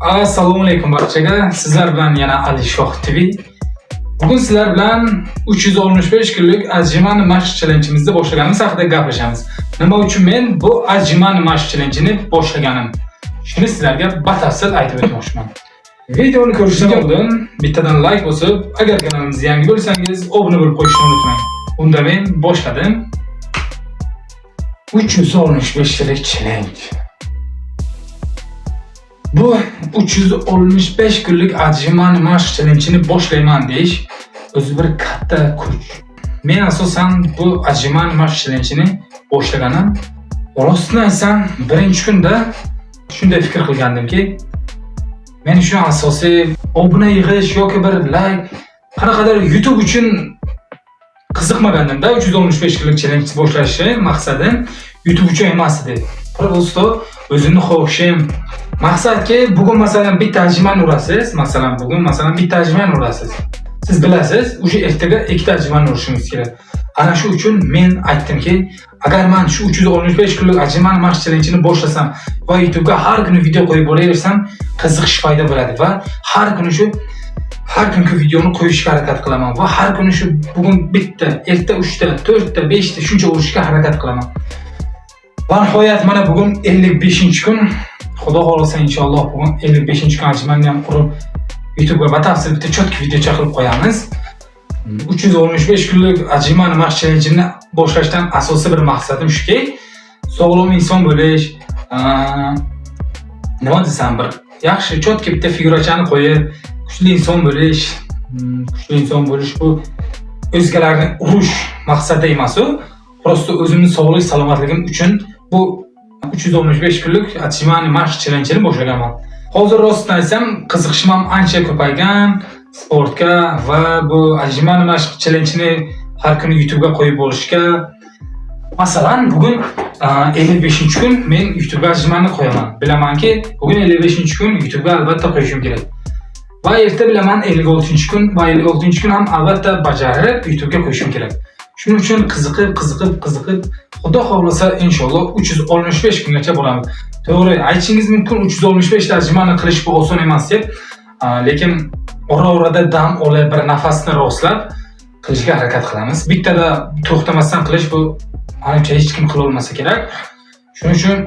Assalomu alaykum barchaga. Sizlar bilan yana Alishoh TV. Bugun sizlar bilan 365 kunlik отжимание mashq challenge'imizni boshlaganimiz haqida gaplashamiz. Nima uchun men bu отжимание mashq challenge'ini boshlaganim? Shuni sizlarga batafsil aytib o'tmoqchiman. Videoni ko'rishdan oldin bittadan like bosib, agar kanalimizga yangi bo'lsangiz, obuna bo'lib qo'yishni unutmang. Unda men boshladim. 365 kunlik challenge. Bu 365 kunlik отжимание mashq challenge'ini boshlayman deyish o'zi bir katta kuch. Men asosan bu отжимание mashq challenge'ini boshlaganim, rostini aytsam, birinchi kunda shunday fikr qilgandimki, men shu asosiy obuna yig'ish yoki bir like, qanaqadir YouTube uchun qiziqmagandimda. 365 kunlik challenge boshlashi maqsadim YouTube uchun emas edi. Просто o'zimni xohishim. Maqsadki, bugun, masalan, bitta отжимание urasiz, masalan, bugun, masalan, bitta отжимание urasiz. Siz bilasiz, o'sha ertaga ikkita отжимание urishingiz kerak. Ana shu uchun men aytdimki, agar men shu 365 kunlik отжимание mashq challenge'ini boshlasam va YouTube'ga har kuni video qo'yib boraversam, qiziqish paydo bo'ladi va har kuni shu har kungi videoni qo'yishga harakat qilaman va har kuni shu bugun bitta, erta 3 ta, 4 ta, 5 ta, shuncha urishga harakat qilaman. Va nihoyat mana bugun 55-kun. Xudo xohlasa, inshaalloh, bugun 55-kun отжимание ham urib, YouTube'ga batafsil bitta чётко videocha qilib qo'yamiz. 365 kunlik отжимание mashq challenge'imni boshlashdan asosiy bir maqsadim shuki, sog'lom inson bo'lish, nima desam, bir yaxshi чётко bitta figurachani qo'yib, kuchli inson bo'lish, kuchli inson bo'lish bu o'zgalarni urish maqsadida emas u. Просто o'zimni sog'lik, salomatligim uchun bu 365 kunlik отжимание mashq challenge'ini boshlaganman. Hozir, rostini aytsam, qiziqishim ham ancha ko'paygan sportga va bu отжимание mashq challenge'ini har kuni YouTube'ga qo'yib borishga. Masalan, bugun 55-kun men YouTube'ga отжимание qo'yaman. Bilamanki, bugun 55-kun, YouTube'ga albatta qo'yishim kerak. Va erta bilaman 56-kun va 56-kun ham albatta bajarib YouTube'ga qo'yishim kerak. Shuning uchun qiziqib, qiziqib, qiziqib, Xudo xohlasa, inshaalloh, 365 kungacha boramiz. To'g'ri, aytishingiz mumkin, 365 ta отжимание qilish bu oson emas deb, lekin ora-orada dam olib, bir nafasni rostlab qilishga harakat qilamiz. Bittada to'xtamasdan qilish bu manimcha hech kim qila olmasa kerak. Shuning uchun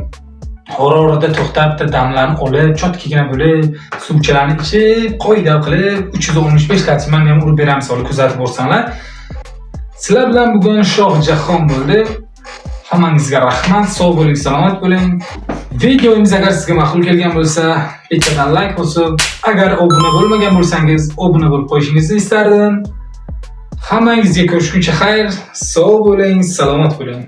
ora-orada to'xtab, bitta damlarni olib, чётко gina bo'lib, suvchalarni ichib, qoida qilib 365 ta отжимание ham urib beramiz, hozir kuzatib borsanglar. Sizlar bilan bugun Shoh Jahon bo'ldi. Hammangizga rahmat, sog' bo'ling, salomat bo'ling. Videomiz agar sizga ma'qul kelgan bo'lsa, bittadan like bosib, agar obuna bo'lmagan bo'lsangiz, obuna bo'lib qo'yishingizni istardim. Hammangizga ko'rishguncha xayr, sog' bo'ling, salomat bo'ling.